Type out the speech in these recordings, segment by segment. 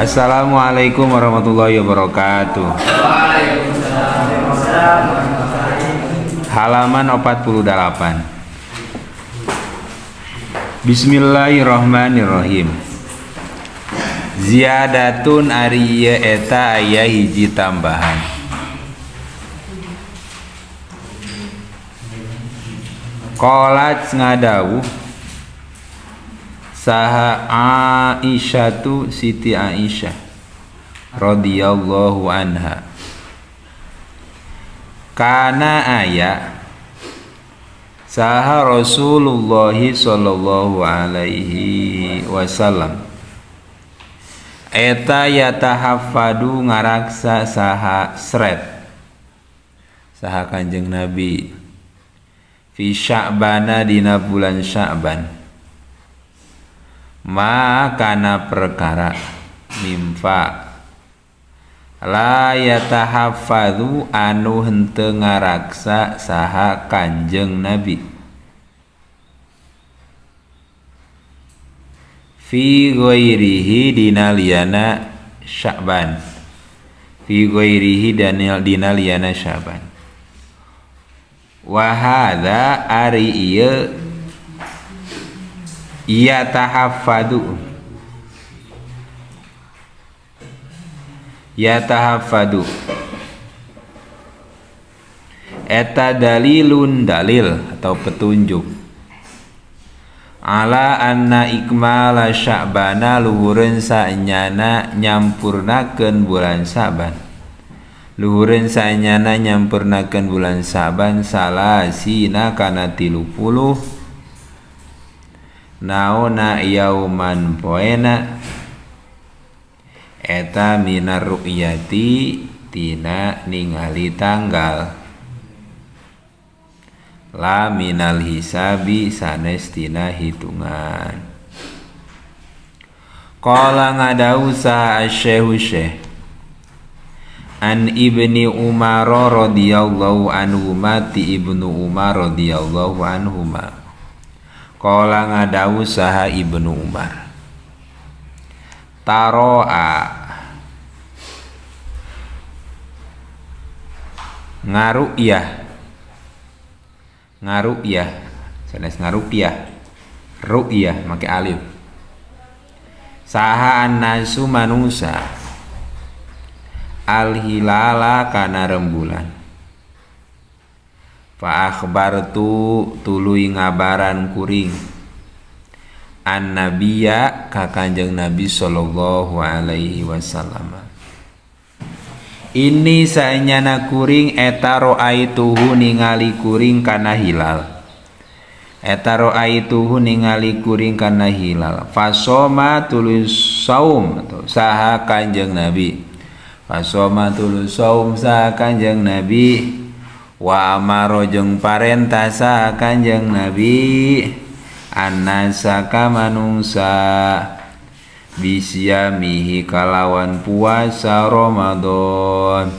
Assalamualaikum warahmatullahi wabarakatuh. Waalaikumsalam. Halaman 48. Bismillahirrahmanirrahim. Ziyadatun ari ieu eta aya hiji tambahan. Qalat ngadawuh saha Aisyatu Siti Aisyah radhiyallahu anha. Kana aya saha Rasulullah sallallahu alaihi wasallam eta yatahaffadu ngaraksa saha sret saha Kanjeng Nabi fi Sya'bana dina bulan Sya'ban ma kana perkara mimfa la yatahaffadzu anu henteu ngaraksa saha Kanjeng Nabi fi ghairihi dina liyana Sya'ban fi ghairihi dina liyana Sya'ban wa hadza ari ieu yatahaffadu yatahaffadu eta dalilun dalil atau petunjuk ala anna ikmala Sya'bana luhureun saenyana nyampurnakeun bulan Sya'ban luhureun saenyana nyampurnakeun bulan Sya'ban salasina kana 30 naona yauman poena eta minar ru'yati tina ningali tanggal la minal hisabi sanes tina hitungan. Qala ngadau saha asy-syekhu syekh an Ibni Umar radhiyallahu anhuma ti Ibnu Umar radhiyallahu anhuma. Qala ngadau saha Ibnu Umar taroa ngaru'yah ngaru'yah sanes ngaru'yah ru'yah make alif saha annasu manusa al hilala kana rembulan fa akhbartu tuluy ngabaran kuring an nabiyya ka Kanjeng Nabi sallallahu alaihi wasallam. Ini saenyana kuring eta raaituhu ningali kuring kana hilal eta raaituhu ningali kuring kana hilal fasoma tuluy saum atau saha Kanjeng Nabi fasoma tuluy saum saha Kanjeng Nabi wa amaro jeung parentah saha Kanjeng Nabi annasa ka manungsa bisyamihi kalawan puasa Ramadan.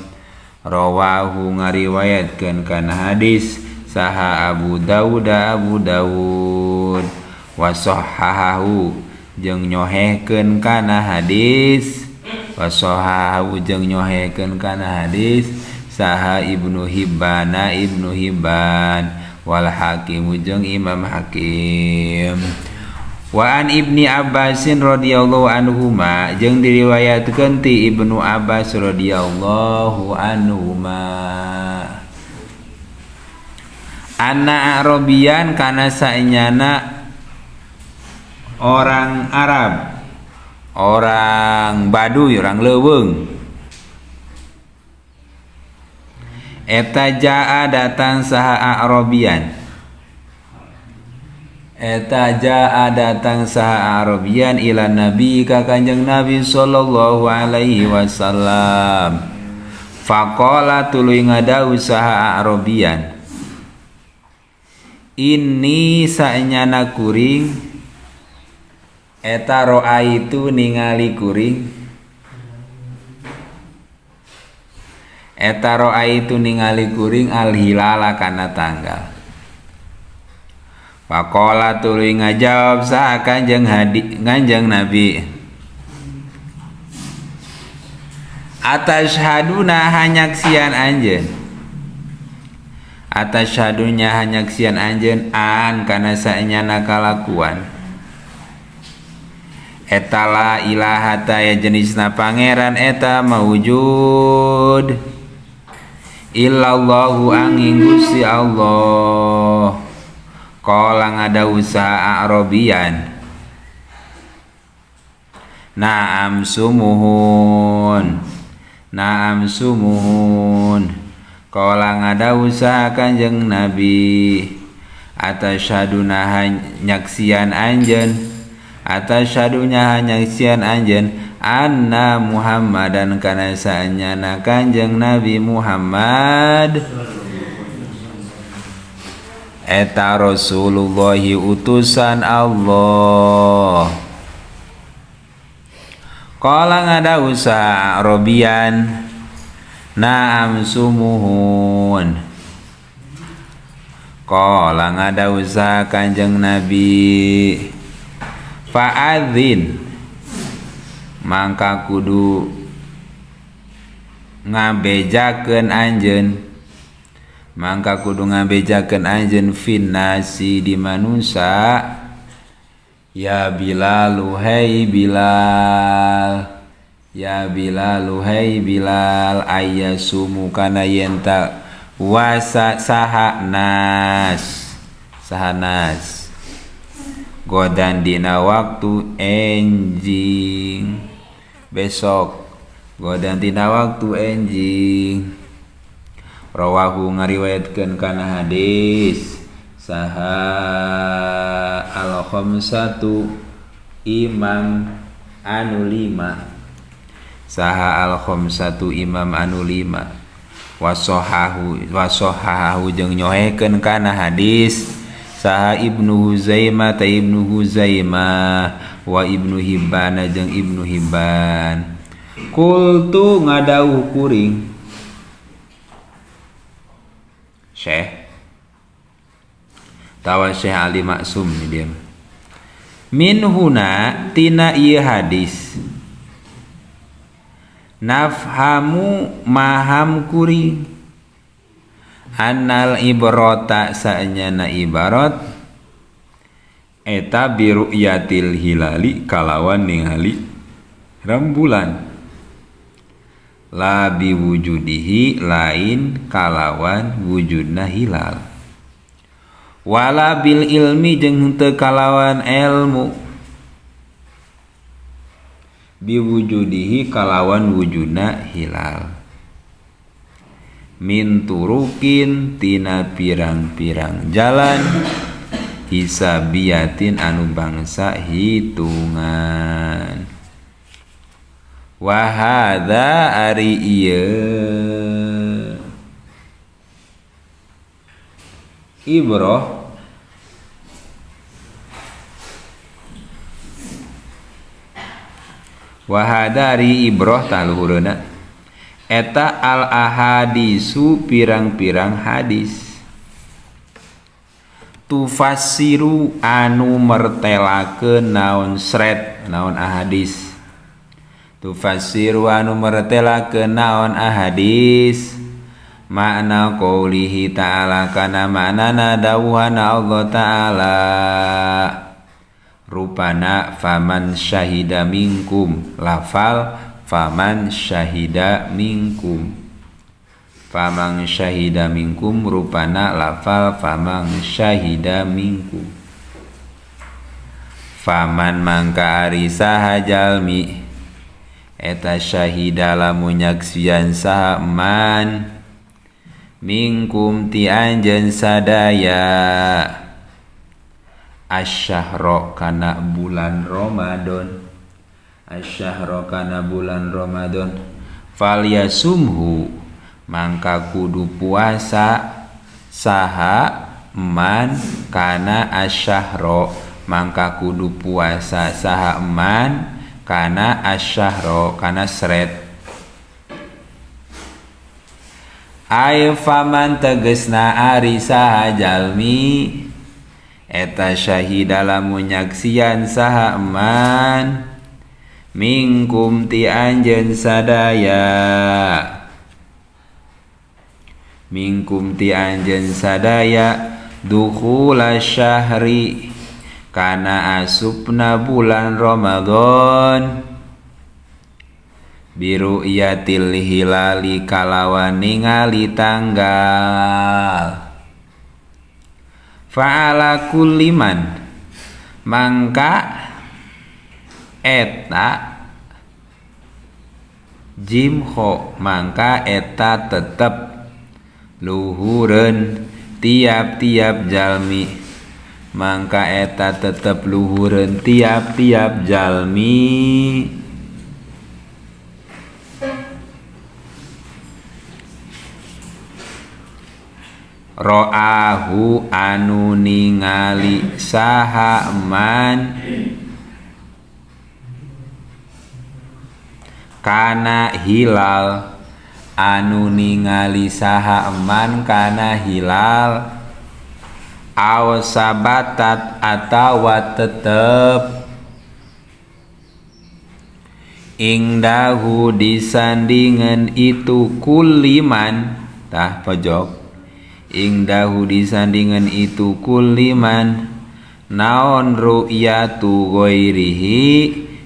Rawahu ngariwayatkeun kana hadis saha Abu Dawud Abu Dawud wa sahahahu jeung nyohehkeun kana hadis wa sahahahu jeung nyohehkeun kana hadis saha Ibnu Hibban Ibnu Hibban wal Hakim jeung Imam Hakim. Wa an Ibni Abbasin radhiyallahu anhuma jeung diriwayatkeun ti Ibnu Abbas radhiyallahu anhuma anna Arabian kana saenyana orang Arab orang Baduy orang leuweung eta jaa datang saha Arabian eta jaa datang saha Arabian ila Nabi ka Kanjeng Nabi sallallahu alaihi wasallam faqala tuluy ngadau saha Arabian ini saenyana kuring eta raaitu ningali kuring eta raaitu ningali kuring al hilala kana tanggal. Faqala tuluy ngajawab saha Kanjeng Nabi Atashhaduna hanyaksian anjeun. Atashhadunya hanyaksian anjeun an kana saenyana kalakuan. Eta la ilaha ta ya jenisna pangeran eta maujud illallahu angin Gusti Allah. Qala ngadausa Arabian Naam sumuhun. Naam sumuhun. Qala ngadausa Kanjeng Nabi atasyhaduna nyaksian anjeun. Atasyadunya nyaksian anjeun anna Muhammadan kana saenyana Kanjeng Nabi Muhammad eta Rasulullahi utusan Allah. Qala ngadausa Arabian Naam sumuhun. Qala ngadausa Kanjeng Nabi fa'adzin mangka kudu ngabejakeun anjeun. Mangka kudu ngabejakeun anjeun finnasi di manusa. Ya Bilalu hei Bilal. Ya Bilalu hei Bilal ayasumu kana yenta wasa saha nas. Saha nas. Godan dina waktu enjing. Besok godan dina waktu enjing. Rawahu ngariwayatkeun kana hadis saha al-khamsatu imam anu lima. Saha al-khamsatu imam anu lima. Wasohahu wasohahu jeung nyohekeun kana hadis saha Ibnu Huzaimah ta Ibnu Huzaimah wa Ibnu Hibban jeung Ibnu Hibban. Qultu ngadauh kuring Syekh tawa Syekh Ali Maksum ni dia. Min huna tina ieu hadis nafhamu maham kuring annal ibrata saenyana ibarat eta biru'yatil hilali kalawan ningali rembulan la biwujudihi lain kalawan wujudna hilal wala bil ilmi jeung henteu kalawan ilmu biwujudihi kalawan wujudna hilal min turukin tina pirang-pirang jalan hisabiyatin anu bangsa hitungan. Wa hadza ari ieu ibroh wa hadza ari ibroh taluhureuna eta al ahadisu pirang-pirang hadis tufassiru anu mertelakeun naon sret naon ahadis tufassiru anu mertelakeun naon ahadis makna qaulihi ta'ala kana maknana dawuhana Allah ta'ala rupana faman syahida minkum lafal faman syahida minkum faman syahida minkum rupana lafal faman syahida minkum faman mangka ari saha jalmi eta syahida lamun nyaksian saha man minkum ti anjeun sadaya asyhara kana bulan Ramadan asyhara kana bulan Ramadan falyasumhu mangka kudu puasa saha man kana asyhara mangka kudu puasa saha man kana asyhara kana sret ay faman tegesna ari saha jalmi eta syahida lamun nyaksian saha man Minkum ti anjeun sadaya. Minkum ti anjeun sadaya dukhula syahri kana asupna bulan Ramadan biru'yatil hilali kalawan ningali tanggal. Fa'ala kulliman mangka eta jimho mangka eta tetep luhureun tiap-tiap jalmi mangka eta tetep luhureun tiap-tiap jalmi. Ro'ahu anu ningali saha man kana hilal anu ningali saha man kana hilal aw sabatat atawa tetep ingdahu disandingan itu kuliman tah pojok ingdahu disandingan itu kuliman naon ru'yatu ghairihi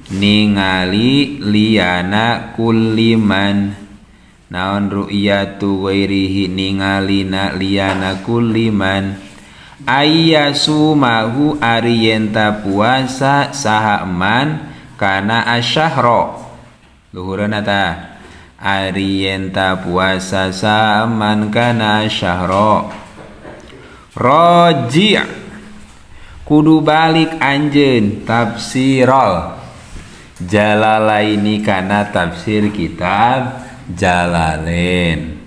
ningali liyana kuliman naon ru'yatu ghairihi ningalina liyana kuliman ayyasumahu ari yenta puasa saha man kana asyahra luhureuna tah ari yenta puasa saha man kana asyahra roji' kudu balik anjeun tafsirol Jalalaini kana tafsir kitab Jalalain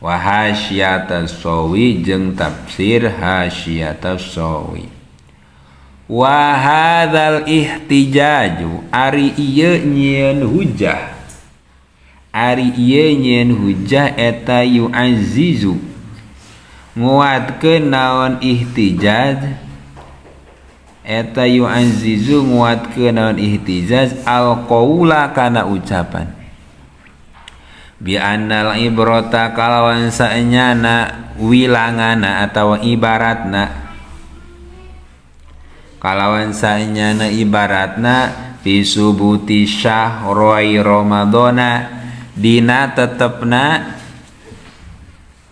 wa hasyiatas sawi jeung tafsir hasyiatas sawi. Wa hadzal ihtijaju ari ieu nyieun hujah ari ieu nyieun hujah eta yu'azzizu nguatkeun naon ihtijaj eta yu'azzizu nguatkeun naon ihtijaj alqaula kana ucapan bi annal ibrata kalawan saenyana wilangana atawa ibaratna kalawan saenyana ibaratna fi subuti syahroi ramadhana dina tetepna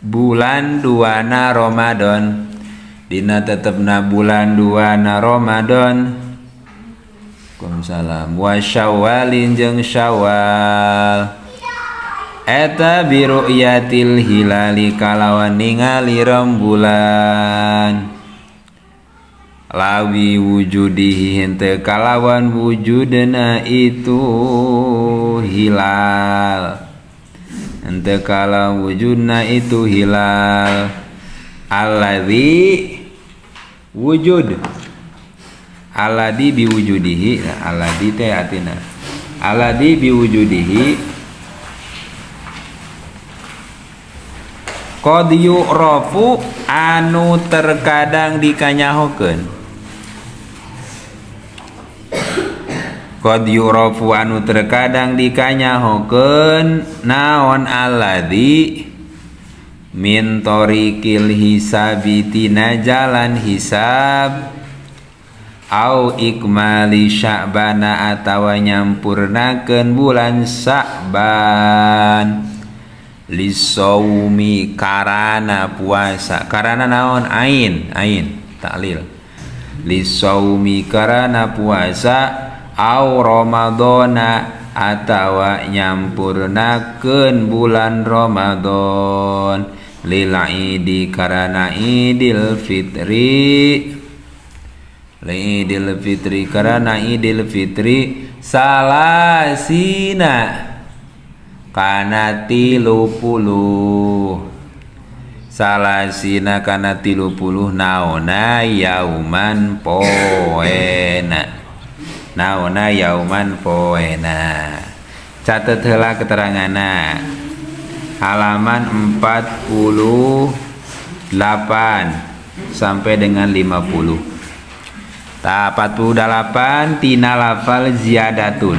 bulan duana Ramadan dina tetepna bulan duana Ramadan. Waalaikumsalam. Wa syawalin jeung Syawal eta biru'yatil hilali kalawan ningali rembulan lawi wujudihi henteu kalawan wujudna itu hilal henteu kalawan wujudna itu hilal alladzi wujud alladzi biwujudihi alladzi teh artina alladzi biwujudihi qad yu'rafu anu terkadang dikanyahokeun qad yu'rafu anu terkadang dikanyahokeun naon alladzi min tariqil hisabi tina jalan hisab au ikmali sya'bana atawa nyampurnakeun bulan Sya'ban lisaumi karana puasa karana naon ain ain taklil lisaumi karana puasa au ramadhana atawa nyampurnakeun bulan Ramadan lil idi karana idil fitri lidil fitri karana idil fitri salasina kana 30 salasina kana 30 naona yauman poena naona yauman poena. Catet heula keteranganna halaman 48 sampai dengan 50. Ta 48 tina lafal ziyadatun.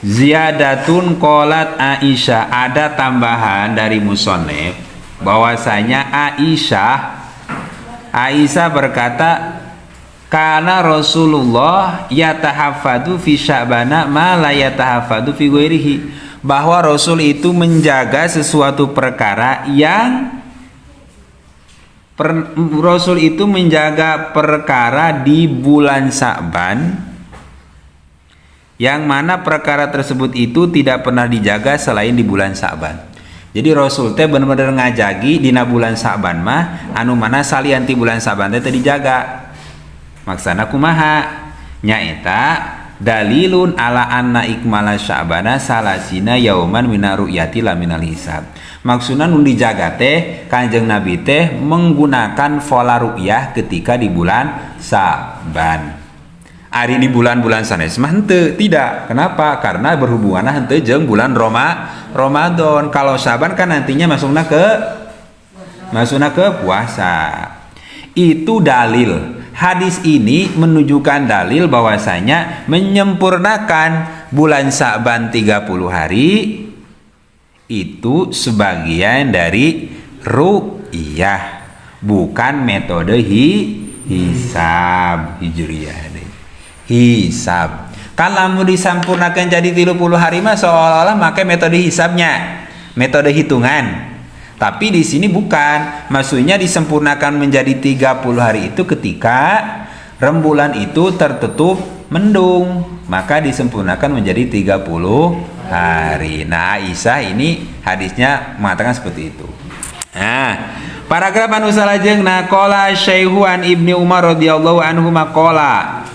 Ziyadatun qolat Aisyah, ada tambahan dari musonef bahwasanya Aisyah berkata karena Rasulullah yatahafadu fi Sya'bana ma la yatahafadu fi ghairihi, bahwa Rasul itu menjaga sesuatu perkara yang Rasul itu menjaga perkara di bulan Sya'ban yang mana perkara tersebut itu tidak pernah dijaga selain di bulan Sya'ban. Jadi Rasul teh bener-bener ngajagi dina bulan Sya'ban mah anu mana salian ti bulan Sya'ban teh teu dijaga. Maksana kumaha? Nyaeta dalilun ala anna ikmala Sya'bana salasina yauman mina ru'yati la minal hisab. Maksudna nu dijaga teh Kanjeng Nabi teh menggunakan pola ru'yah ketika di bulan Sya'ban. Ari di bulan-bulan sanes mah henteu, tidak. Kenapa? Karena berhubungan henteu jeung bulan Ramadan. Kalau Syaban kan nantinya masukna ke puasa. Itu dalil. Hadis ini menunjukkan dalil bahwasanya menyempurnakan bulan Sya'ban 30 hari itu sebagian dari ru'yah, bukan metode hisab hijriyah. Hisab. Kalau disampurnakan jadi 30 hari mah seolah-olah make metode hisabnya, metode hitungan. Tapi di sini bukan, maksudnya disempurnakan menjadi 30 hari itu ketika rembulan itu tertutup mendung, maka disempurnakan menjadi 30 hari. Nah, Aisyah ini hadisnya mengatakan seperti itu. Nah, paragraf anu salajengna qala Syaihuan Ibnu Umar radhiyallahu anhu maqala.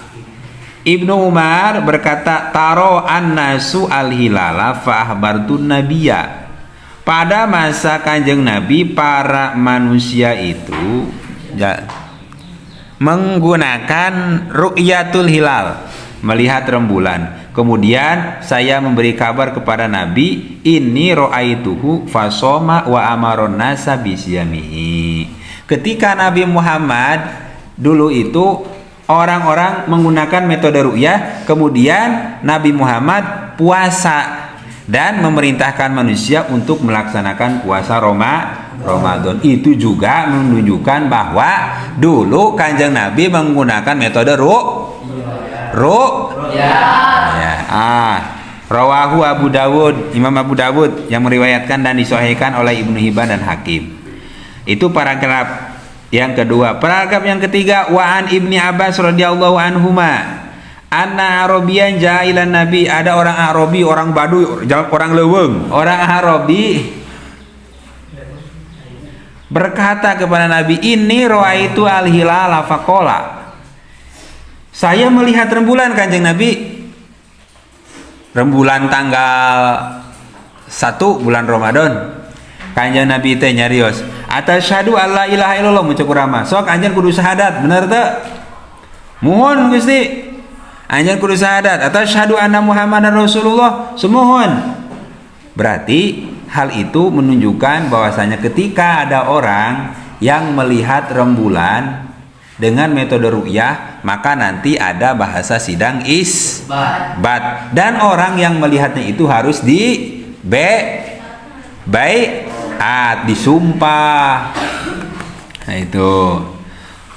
Ibnu Umar berkata taro annasu al-hilala fa akhbartu nabiyya. Pada masa Kanjeng Nabi para manusia itu ya, menggunakan ru'yatul hilal, melihat rembulan. Kemudian saya memberi kabar kepada Nabi, ini ra'aituhu fasoma wa amaron nasa bisyamihi. Ketika Nabi Muhammad dulu itu orang-orang menggunakan metode ru'yah, kemudian Nabi Muhammad puasa dan memerintahkan manusia untuk melaksanakan puasa Ramadan. Itu juga menunjukkan bahwa dulu Kanjeng Nabi menggunakan metode ya. Rawahu Abu Dawud, Imam Abu Dawud yang meriwayatkan dan disahihkan oleh Ibnu Hibban dan Hakim. Itu paragraf yang kedua. Paragraf yang ketiga, wa an Ibni Abbas radhiyallahu anhuma anna Arabian ja'ilan Nabi, ada orang Arabi, orang Baduy, orang leuweung, orang Arabi berkata kepada Nabi, inni ra'aitu al-hilala faqala. Saya melihat rembulan Kanjeng Nabi. Rembulan tanggal 1 bulan Ramadan. Kanjeng Nabi teh nyarios, atasyhadu alla ilaha illallah, mun cek urang mah. Sok anjeun kudu syahadat, bener teu? Muhun Gusti. Anjeun kudu syahadat, atasyhadu anna Muhammadar Rasulullah, sumuhun. Berarti hal itu menunjukkan bahwasanya ketika ada orang yang melihat rembulan dengan metode ru'yah, maka nanti ada bahasa sidang isbat. Dan orang yang melihatnya itu harus di baiat, disumpah. Nah itu.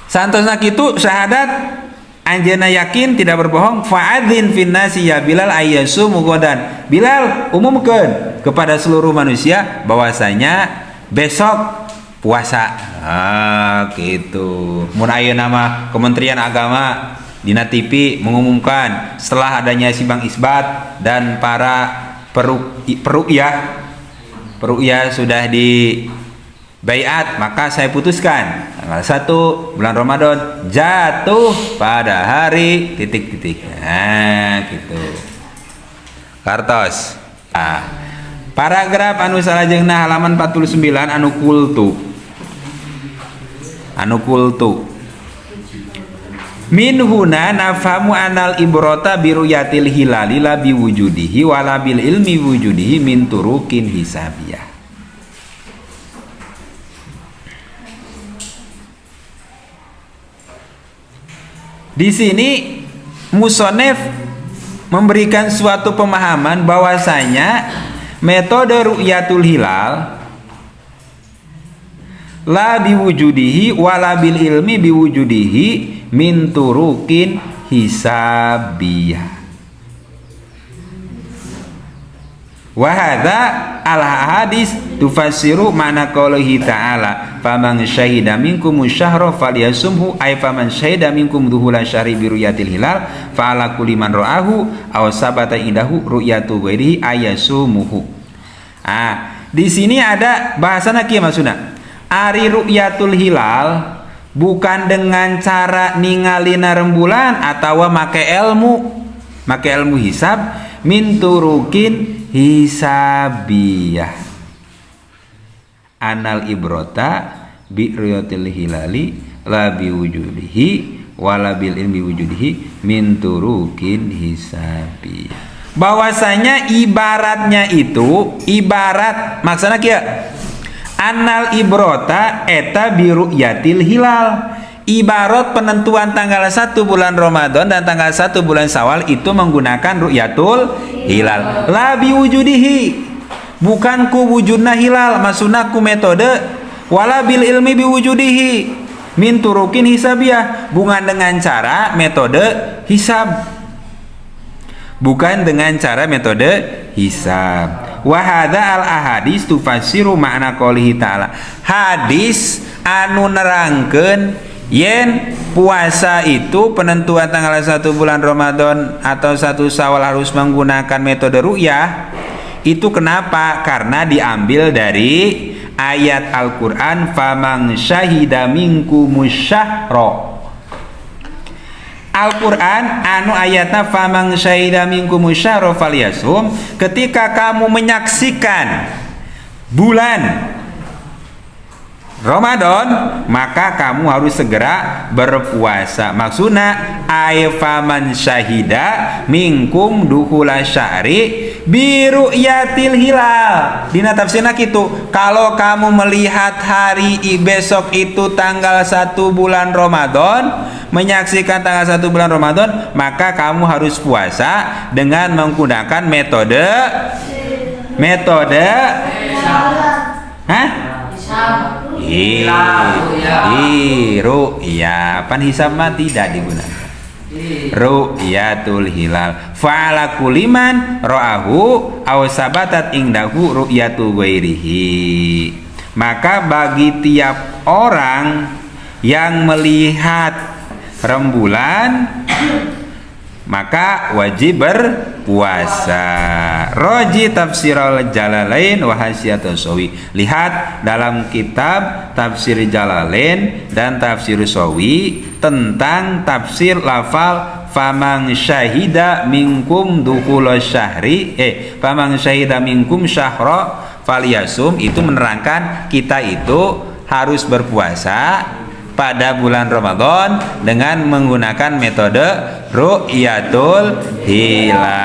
Santosna kitu syahadat anjeunna yakin tidak berbohong, fa'adzin finnasi ya Bilal ayyasumu ghadan. Bilal umumkeun kepada seluruh manusia bahwasanya besok puasa. Ah, gitu. Mun ayeuna mah Kementerian Agama dina TV mengumumkan setelah adanya sidang isbat dan para perukyah sudah di baiat, maka saya putuskan tanggal 1 bulan Ramadan jatuh pada hari titik-titik. Nah, gitu. Kartos. Nah, paragraf anu salajengna halaman 49 anu kultu. Anu kultu. Min huna nafhamu anal ibrata bi ru'yatil hilali la bi wujudihi wala bil ilmi wujudihi min turukin hisabiyah. Di sini musonef memberikan suatu pemahaman bahwasanya metode ru'yatul hilal la biwujudihi wala bil ilmi biwujudihi min turukin hisabiyah. Wa hadza al hadis tufassiru ma'na qaulihi ta'ala faman syahida minkum syahra falyasumhu ay faman syahida minkum duhula syahri bi ru'yatil hilal fa ala kulli man ra'ahu aw sabata indahu ru'yatu ghairihi ayasumuhu. Ah, di sini ada bahasana kieu maksudna. Ari ru'yatul hilal bukan dengan cara ningalina rembulan atawa make ilmu hisab min turukin hisabiyah. Anal ibrota bi ru'yatil hilali la bi wujudihi wala bil ilmi wujudihi min turukin hisabiyah. Bahwasanya ibaratnya itu ibarat maksudna kieu, anal ibrota eta bi ru'yatil hilal. Ibarat penentuan tanggal 1 bulan Ramadan dan tanggal 1 bulan Syawal itu menggunakan ru'yatul hilal. La biwujudihi, bukan ku wujudna hilal, maksudna ku metode wala bil ilmi biwujudihi min turukin hisabiyah, bukan dengan cara metode hisab. Bukan dengan cara metode hisab. Wa hadza al ahadis tufassiru ma'na qoulihi ta'ala. Hadis anu nerangkeun yen puasa itu penentuan tanggal 1 bulan Ramadan atau 1 Syawal harus menggunakan metode ru'yah. Itu kenapa? Karena diambil dari ayat Al-Qur'an faman syahida minkumus syahra. Al-Quran anu ayatna faman syahida minkumus syahra falyasum, ketika kamu menyaksikan bulan Ramadan maka kamu harus segera berpuasa. Maksudna ay faman syahida minkum dukhula syahri bi ru'yatil hilal. Dina tafsirna kitu, kalau kamu melihat hari besok itu tanggal 1 bulan Ramadan, menyaksikan tanggal 1 bulan Ramadan, maka kamu harus puasa dengan menggunakan metode metode hah? Ru'ya. Pan hisab mah tidak digunakan. Ru'yatul hilal. Fa'ala kuliman ra'ahu aw sabatat indahu ru'yatu ghairihi. Maka bagi tiap orang yang melihat rembulan maka wajib berpuasa. Roji tafsirul Jalalain wa hasyiatus Sawi. Lihat dalam kitab tafsir Jalalain dan tafsir Sawi tentang tafsir lafal famang syahida minkum dukhula syahri famang syahida minkum syahra falyasum, itu menerangkan kita itu harus berpuasa pada bulan Ramadan dengan menggunakan metode ru'yatul hilal.